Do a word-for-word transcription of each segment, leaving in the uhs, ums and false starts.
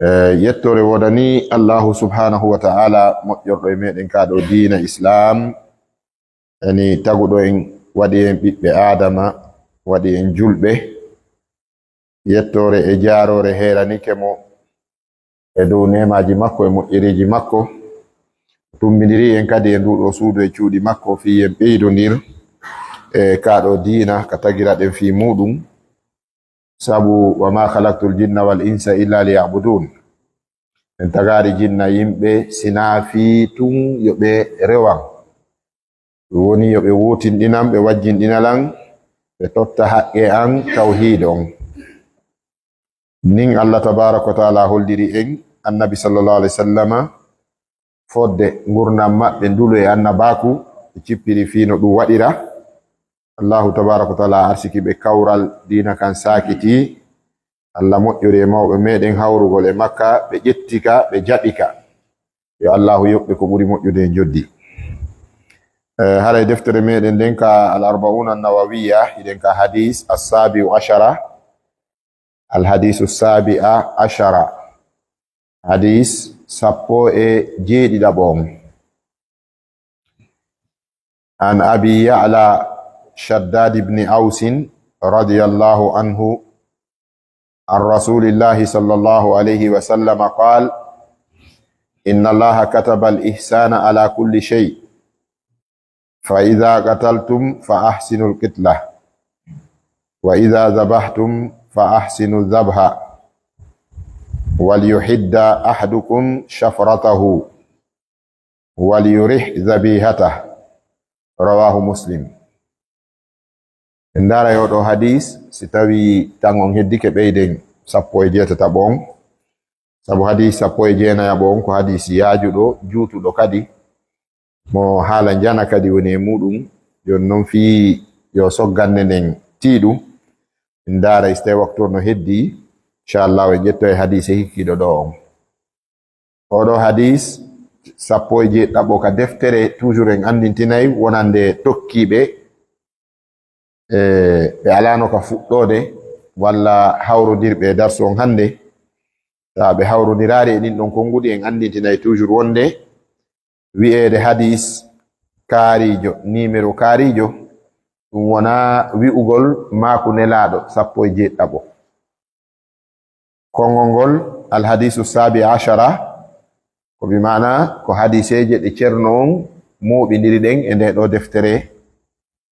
Eh, yettoore woodani Allahu subhanahu wa ta'ala, moƴƴorɗo e meɗen kaa ɗo diina Islam, yani taguɗo en, waɗi en ɓiɓɓe Aadama, waɗi en julɓe. Yettoore e jaaroore heeranike mo e dow neemaaji makko e moƴƴereeji makko. Tummbindiri en kadi e nduuɗo suudu e cuuɗi makko fii en ɓeydondir e kaa ɗo diina ka tagiraɗen fii muuɗum. Sabu, "Wa ma khalaqtul jinna wal insa illa liya'budun." En tagaari jinna yimɓe sinaa fii tun yo ɓe rewan. Ɗum woni yo ɓe wootinɗinan, ɓe wajjinɗinalan, ɓe totta haqqe an tawhiid on. Nin Allah tabaaraka wa ta'ala holliri en Annabi sallallahu alaihi wasallama fodde ngurndan maɓɓe ndulu e annabaaku, ɓe cippiri fii no ɗum waɗira. Allahu tabaaraka wa ta'ala arsiki ɓe kawral, diina kan saakiti. Allah moƴƴori e mawɓe meɗen hawrugol e makka, ɓe ƴetti ka, ɓe jaɓi ka. Yo Allahu yoɓ ɓe ko ɓuri moƴƴude e njoddi. Eh, haray deftere meɗen nden ka Al Arba'una Nawawiya, hiɗen ka hadis as-sabi'u ashara, al hadisu sabi'a ashara, hadis sappo e jeeɗiɗaɓo on. An Abi Ya'la Shaddad ibn Ausin radiyallahu anhu, an Rasulillahi sallallahu alayhi wa sallam qal, "Inna Allaha kataba al-ihsana ala kulli shay. Fa idha qataltum fa ahsinu al-qitla. Wa idha dhabahtum fa ahsinu al-dhabha. Wal yuhidda ahadukum shafratahu. Wal yurih dhabihata." Rawahu Muslim. En ndaara yo ɗo hadis, si tawi tan on heddike ɓeyden sappo e jeetataɓo on. Sabu hadis sappo e jeenayaɓo on ko hadis yaajuɗo, juutuɗo kadi. Mo haala njana kadi woni e muuɗum. Jon non fii yo soggande nden tiiɗu. En ndaara si tawi waktu on no heddi. Inchallah, en ƴetto e hadis e hikkiiɗo ɗo on. Oɗo hadis sappo e jeeɗiɗaɓo ka deftere, toujours en anndintinay wonande tokkiiɓe, e, ɓe alaano ka fuɗɗoode walla hawrondirɓe e darsu on hannde. Taa ɓe hawrondiraali e ɗin ɗon konguɗi, en anndintinay toujours wonde wi'eede hadis kaariijo, numéro kaariijo, ɗum wonaa wi'ugol maaku Nelaaɗo sappo e jeeɗiɗaɓo. Konngol ngol, al hadisu sabi ashara, ko bi maana ko hadiseeje ɗe Ceerno on mooɓindiri ɗen e ndee ɗoo deftere,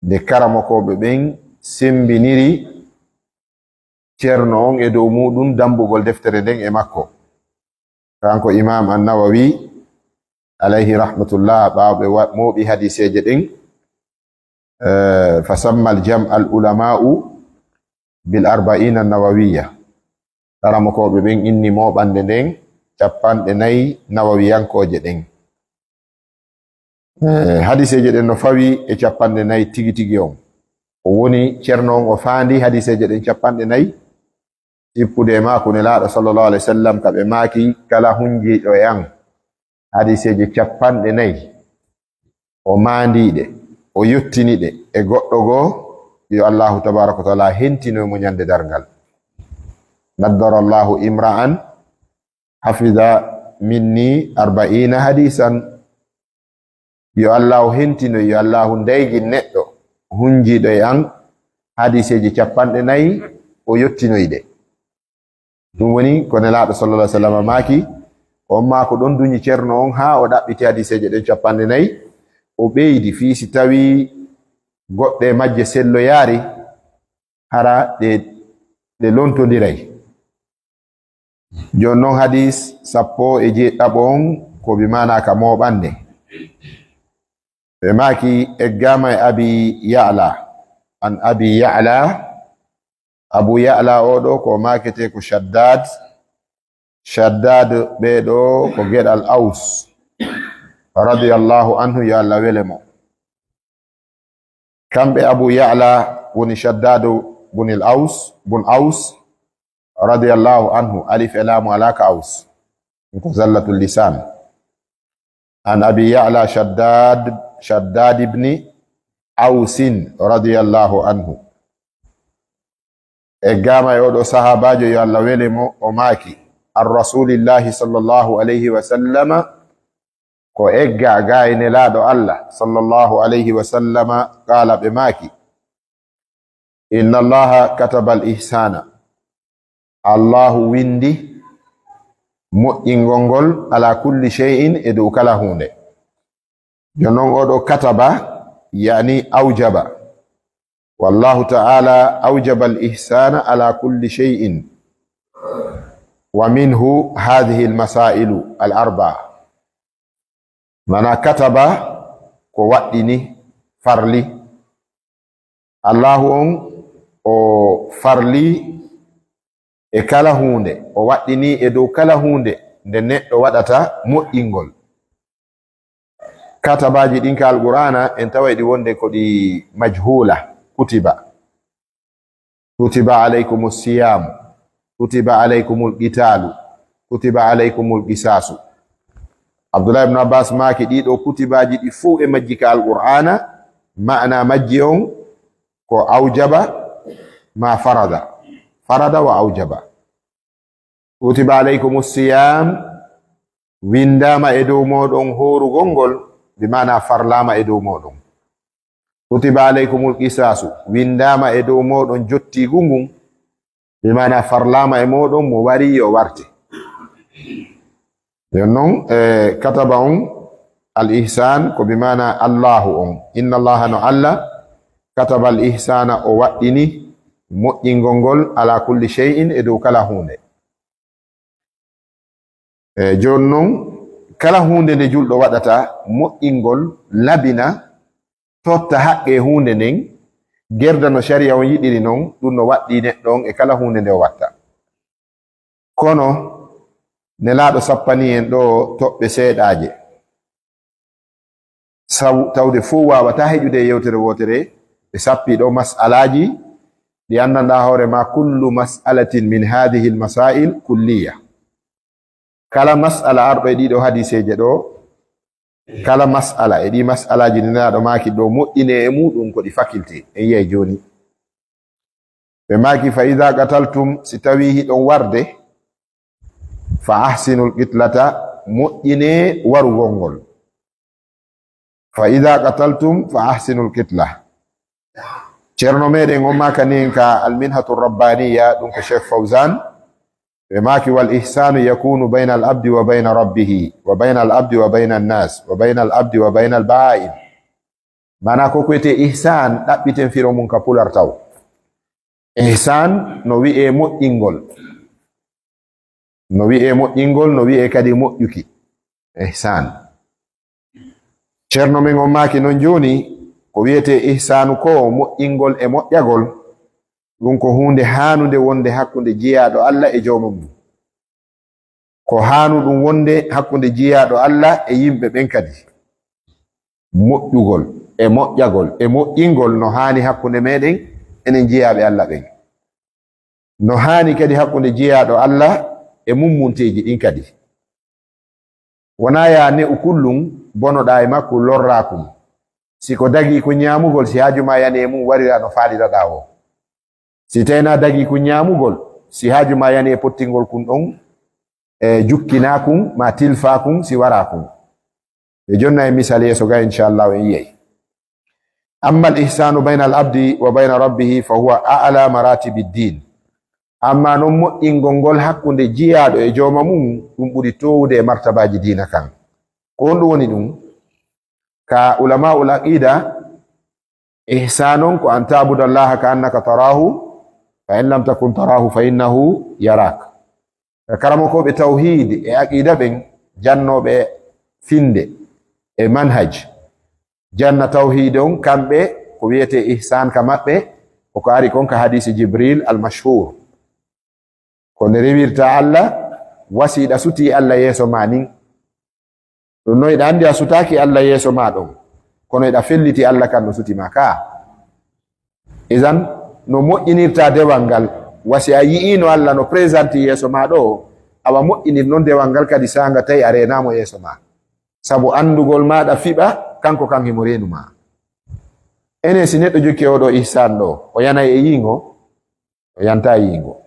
nde karamokooɓe ɓen semmbiniri Ceerno on e dow muuɗum dammbugol deftere nden e makko. Kanko Imaam An-Nawawi, alayhi rahmatullah, ɓaawo ɓe wa-, mooɓi hadiseeje ɗen, eh, fa sammal jam al ulama'u bil arba'ina nawawiya. Karamokooɓe ɓen inni mooɓannde nden cappanɗe nayi nawawiyankooje ɗen. Eh, hadiseeje ɗen no fawi e cappanɗe nayi tigi tigi on. O woni Ceerno on, o faandi hadiseeje ɗen cappanɗe nayi, tippude e maaku Nelaaɗo sallallahu alayhi wa sallam ka ɓe maaki, "Kala hunjiiɗo e an hadiseeje cappanɗe nayi, o maandii ɗe, o yottini ɗe e goɗɗo goo, yo Allahu tabaaraka wa ta'ala hentinoy mo ñande darngal." Naddara Allahu imra'an hafiza minni arba'ina hadisan. Yo Allahu hentinoy, yo Allahu ndaygin neɗɗo hunjiiɗo e an hadiseeje cappanɗe nayi, o yottinoy ɗe. Ɗum woni ko Nelaaɗo sallallahu alayhi wa sallam maaki, on maa ko ɗon duñi Ceerno on haa o ɗaɓɓiti hadiseeje ɗen cappanɗe nayi, o ɓeydi fii si tawii goɗɗe majje selloyaari, hara ɗe, ɗe lontondiray. Jooni non, hadis sappo e jeeɗiɗaɓo on ko bi maana ka mooɓannde. Ɓe maaki, eggaama e Abi Ya'la. An Abi Ya'la, Abu Ya'la oo ɗoo ko maaketee ko Shaddad. Shaddad ɓee ɗoo ko geɗal Aws, radiyallahu anhu, yo Allah wele mo. Kamɓe Abu Ya'la woni Shaddadu bunil Aws, bun Aws, radiyallahu anhu, alif e laamu alaa ka Aws. Ɗum ko zallatul lisan. An Abi Ya'la Shaddad, Shaddad ibni Awsin, radiyallahu anhu. Eggaama e oo ɗoo sahaabaajo, yo Allah wele mo, o maaki, عن رسول الله صلى الله عليه وسلم, ko egga ga e Nelaaɗo Allah صلى الله عليه وسلم, قال, ɓe maaki, إن الله كتب الإحسان, Allahu windi moƴƴingol ngol, على كل شيء, e dow kala huunde. Jooni non, oo ɗoo kataba, yani awjaba. والله تعالى أوجب الإحسان على كل شيء، ومنه هذه المسائل الأربعة. Maanaa kataba ko waɗɗini, farli. Allahu on o farli e kala huunde, o waɗɗini e dow kala huunde nde neɗɗo waɗata moƴƴingol. Katabaaji ɗin ka Alqur'aana, en taway ɗi wonde ko ɗi majhuula, kutiba. كتب عليكم الصيام، كتب عليكم القتال، كتب عليكم القصاص. Abdullah ibn Abbas maaki, ɗii ɗoo kutibaaji ɗi fow e majji ka Alqur'aana, maanaa majji on ko awjaba ma farada, farada wa awjaba. كتب عليكم الصيام, winndaama e dow mooɗon hoorugol ngol, bi maanaa farlaama e dow mooɗon. كتب عليكم القصاص, winndaama e dow mooɗon jottiigu ngun, bi maanaa farlaama e mooɗon mo wari yo warte. Jooni non, e kataba on, al ihsan ko bi maanaa Allahu on. إن الله, no Allah, كتب الإحسان, o waɗɗini moƴƴingol ngol, على كل شيء, e dow kala huunde. E jooni non, kala huunde nde julɗo waɗata, moƴƴingol, labina, totta haqqe huunde nden, gerda no sariya on yiɗiri non, ɗum no waɗɗii neɗɗo on e kala huunde nde o watta. Kono Nelaaɗo sappanii en ɗoo toɓɓe seeɗaaje. Sabu tawde fow waawataa heƴude e yewtere wootere, ɓe sappii ɗoo mas'alaaji ɗi anndanɗaa hoore maa, كل مسألة من هذه المسائل كلية. Kala mas'ala arɗo e ɗii ɗoo hadiiseeje ɗoo, kala mas'ala e ɗii mas'alaaji ɗi Nelaaɗo maaki ɗoo, moƴƴinee e muuɗum ko ɗi faculté. En yi'ay jooni. Ɓe maaki, فإذا قتلتم, si tawii hiɗon warde, فأحسنوا القتلة, moƴƴinee warugol ngol. فإذا قتلتم فأحسنوا القتلة. Ceerno meɗen on maakani en ka Al-Minhatu Rabbaaniya, ɗum ko Cheikh Fawzan, ɓe maaki, والإحسان يكون بين العبد وبين ربه، وبين العبد وبين الناس، وبين العبد وبين البهائم. Maanaa ko ko wiyetee ihsaan, ɗaɓɓiten firo mum ka pular taw. Ihsaan no wi'ee moƴƴingol. No wi'ee moƴƴingol, no wi'ee kadi moƴƴuki. Ihsaan. Ceerno men on maaki non jooni, ko wiyetee ihsaanu ko moƴƴingol e moƴƴagol, ɗum ko huunde haanunde wonde hakkunde jiyaaɗo Alla e jooma mum. Ko haanuɗum wonde hakkunde jiyaaɗo Alla e yimɓe ɓen kadi. Moƴƴugol e moƴƴagol e moƴƴingol no haani hakkunde meɗen enen jiyaaɓe Alla ɓen. No haani kadi hakkunde jiyaaɗo Alla e mummunteeji ɗin kadi. Wonaa yaa ne'u kullum bonoɗaa e makko, lorraa kum. Si ko dagii ko ñaamugol, si haaju maa yani e mum, wariraa no faaliraɗaa woo. Si tawii na dagii ko ñaamugol, si haaju maa yani e pottingol kun ɗon, e jukkinaa kun, maa tilfaa kun, si waraa kun. Ɓe jonna e misal yeeso ga, inchallahu, en yiyay. أما الإحسان بين العبد وبين ربه فهو أعلى مراتب الدين. Ammaa non moƴƴingol ngol hakkunde jiyaaɗo e jooma mum, ɗum ɓuri toowude e martabaaji diina kan. Ko honɗum woni ɗum? Ka ulamaa'ul aqiida, ihsaan on ko أن تعبد الله كأنك تراه، فإن لم تكن تراه فإنه يراك. Karamokooɓe tawhiid e aqiida ɓen, jannooɓe finnde e manhaj, janna tawhiid on, kamɓe ko wiyetee ihsaan ka maɓɓe, ko ko ari kon ka hadiisi Jibriil al-mashhuur. Ko nde rewirta Alla, wa si hiɗa sutii Alla yeeso maa nin. Ɗum non hiɗa anndi a sutaaki Alla yeeso maa ɗon, kono hiɗa felliti Alla kan no suti maa kaa. Idan, no moƴƴinirta dewal ngal, wa si a yi'iino Alla no présenté yeeso maa ɗoo, awa moƴƴinir non dewal ngal kadi saanga tawi a reenaama yeeso maa. Sabu anndugol maaɗa fiɓa, kanko kan himo reenu maa. Enen si neɗɗo jokki oo ɗoo ihsaan ɗoo, o yanay e yiingo? O yantaa yiingo.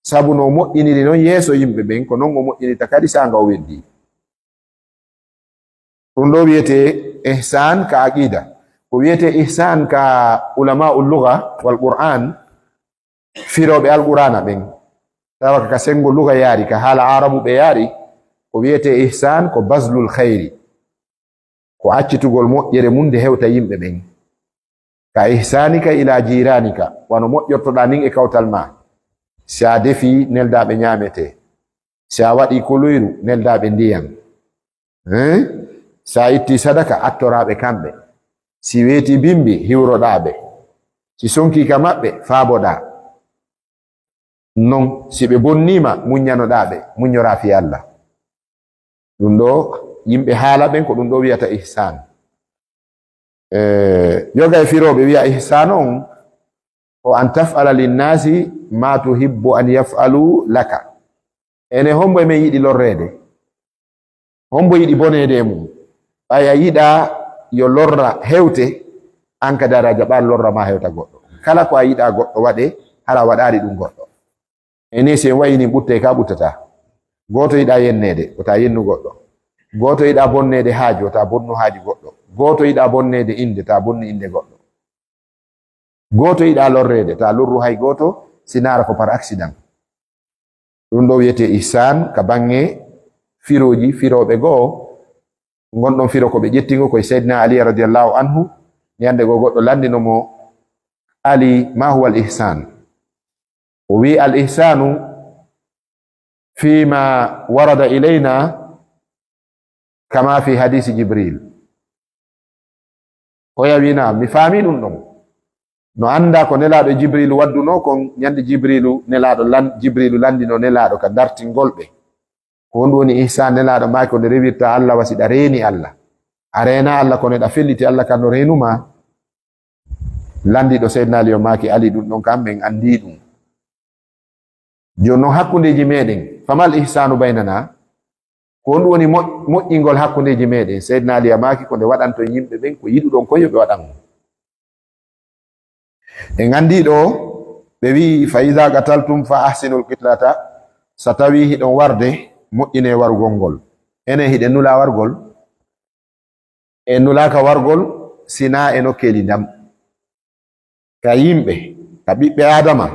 Sabu no o moƴƴiniri non yeeso yimɓe ɓen, ko non o moƴƴinirta kadi saanga o weddii. Ɗum ɗo wiyetee ihsan ka aqida. Ko wiyetee ihsan ka ulama'ul lugha wal Qur'an, firooɓe Alqur'aana ɓen. Tawa ka senngo lugha yaari, ka haala Aarabuɓe yaari, ko wiyetee ihsan ko bazlul khayri. Ko accitugol moƴƴere mum nde hewta yimɓe ɓen. Ka ihsanika ila jiranika, wano moƴƴortoɗaa nin e kawtal maa. Si a defii, neldaaɓe ñaametee. Si a waɗii kuluyru, neldaaɓe ndiyan. Eh? Si a ittii sadaka, attoraaɓe kamɓe. Si weetii bimbi, hiwroɗaa ɓe. Si sonkii ka maɓɓe, faaboɗaa. Non, si ɓe bonniima, muññanoɗaa ɓe, muññoraa fii Alla. Ɗum ɗo, yimɓe haala ɓen ko ɗum ɗo wiyata ihsan. Eh, yoga e firooɓe wiya ihsan on, ko an taf'ala linnasi ma tuhibbu an yaf'alu laka. Ene hombo e men yiɗi lorreede? Hombo yiɗi boneede e mum? Ɓay a yiɗaa yo lorra hewte, an kadi a jaɓaa lorra ma hewta goɗɗo. Kala ko a yiɗaa goɗɗo waɗe, hara a waɗaali ɗum goɗɗo. E nii si en wayini ɓutte ka ɓuttataa. Gooto yiɗaa yenneede, wota yennu goɗɗo. Gooto yiɗaa bonneede haaju, wota bonnu haaju goɗɗo. Gooto yiɗaa bonneede innde, ta bonnu innde goɗɗo. Gooto yiɗaa lorreede, ta lorru hay gooto, si naara ko par accident. Ɗum ɗo wiyetee ihsan ka baŋŋe firooji, firooɓe goo. Ngon ɗon firo ko ɓe ƴetti ngo koye Seydina Ali radiyallahu anhu. Ñande goo goɗɗo lanndino mo, Ali, ma huwa al ihsan? O wi'i, al ihsanu fima warada ilayna kama fi hadisi Jibril. Oya wi'i, naam, mi faami ɗum ɗon. No anndaa ko Nelaaɗo Jibrilu waddunoo kon, ñande Jibrilu, Nelaaɗo lan-, Jibrilu lanndino Nelaaɗo ka dartingol ɓe. Ko honɗum woni ihsan? Nelaaɗo maaki, ko nde rewirta Alla wa si ɗa reeni Alla. A reena Alla, kono eɗa felliti Alla ka no reenu maa. Lanndiiɗo Seydina Ali o maaki, Ali, ɗum ɗon kam, men anndii ɗum. Jooni non, hakkundeeji meɗen, famal ihsanu baynana, ko honɗum woni mo-, moƴƴingol hakkundeeji meɗen? Seydina Ali a maaki, ko nde waɗanton yimɓe ɓen ko yiɗuɗon kon yo ɓe waɗan on. En anndii ɗo, ɓe wi'i, "Fa iza qataltum fa ahsinul qitlata." So tawii hiɗon warde, moƴƴinee warugol ngol. Enen hiɗen nulaa wargol? En nulaaka wargol, sinaa e nokkeeli ndam. Ka yimɓe, ka ɓiɓɓe Aadama,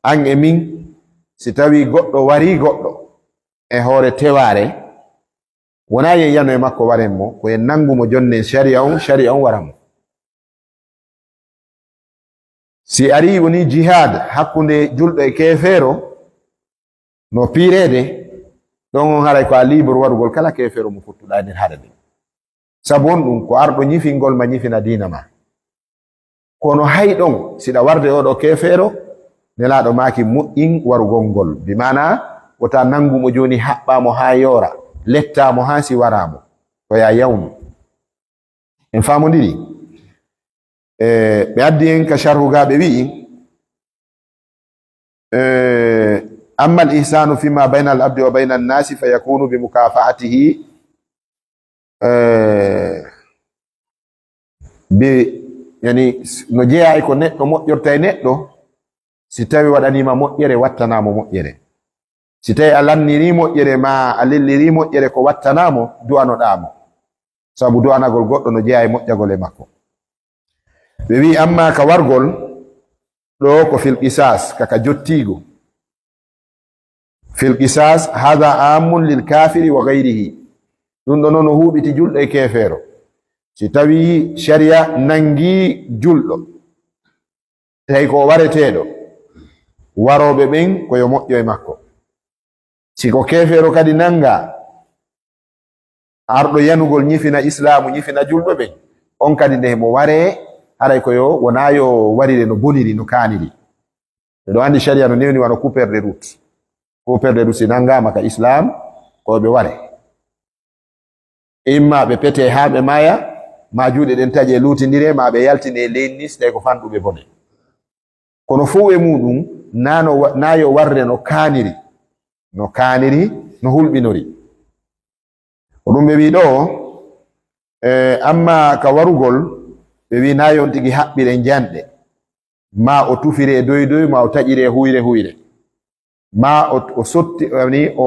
an e min, si tawii goɗɗo warii goɗɗo e hoore tewaare, wonaa yen yano e makko waren mo, ko yen nanngu mo jonnen sariya on, sariya on wara mo. Si arii woni jihaad hakkunde julɗo e keefeero, no piireede, ɗon on haray ko a libre warugol kala keefeero mo fottuɗaa e nder haɗa nden. Sabu on ɗum ko arɗo ñifingol ma ñifina diina ma. Kono hay ɗon, siɗa warde oɗo keefeero, Nelaaɗo maaki moƴƴin warugol ngol. Bi maanaa, wota nanngu mo jooni, haɓɓaa mo haa yoora, lettaa mo haa si waraa mo. Ko yaa yawnu. En faamondiri? E, ɓe addi en ka sharhu ga, ɓe wi'i, e, "Amma al ihsanu fima bayna al abdi wa bayna an nasi fa yakunu bi mukafa'atihi." E, bi, yani, no jeyaa e ko neɗɗo moƴƴorta e neɗɗo, si tawi waɗaniima moƴƴere, wattanaa mo moƴƴere. Si tawi a lannirii moƴƴere, ma a lellirii moƴƴere ko wattanaa mo, du'anoɗaa mo. Sabu du'anagol goɗɗo no jeyaa e moƴƴagol e makko. Ɓe wi'i, amma ka wargol, ɗo ko fil qisas, ka, ka jottiigu. Fil qisas, hadha amun lil kafiri wa ghayrihi. Ɗum ɗo noon no huuɓiti julɗo e keefeero. Si tawi sharia nangi julɗo, tawi ko o wareteeɗo, warooɓe ɓen ko yo moƴƴo e makko. Si ko keefeero kadi nanngaa, arɗo yanugol ñifina Islaamu, ñifina julɓe ɓen, on kadi nde mo waree, haray ko yo, wonaa yo warire no boniri, no kaaniri. Miɗo anndi sharia no newni wano coupeur de route. Coupeur de route si nanngaama ka Islaam, ko ɓe ware. Imma ɓe pete haa ɓe maaya, ma juuɗe ɗen taƴe luutindire, ma ɓe yaltine leydi ni, si tawi ko fanɗuɓe bone. Kono fow e muuɗum, na no wa-, na yo warre no kaaniri, no kaaniri, no hulɓinori. Ko ɗum ɓe wi ɗo, e, amma ka warugol, ɓe wi na yo on tigi haɓɓire njanɗe, ma o tufire doy doy, ma o taƴire huyre huyre. ma o, o sotti, yani o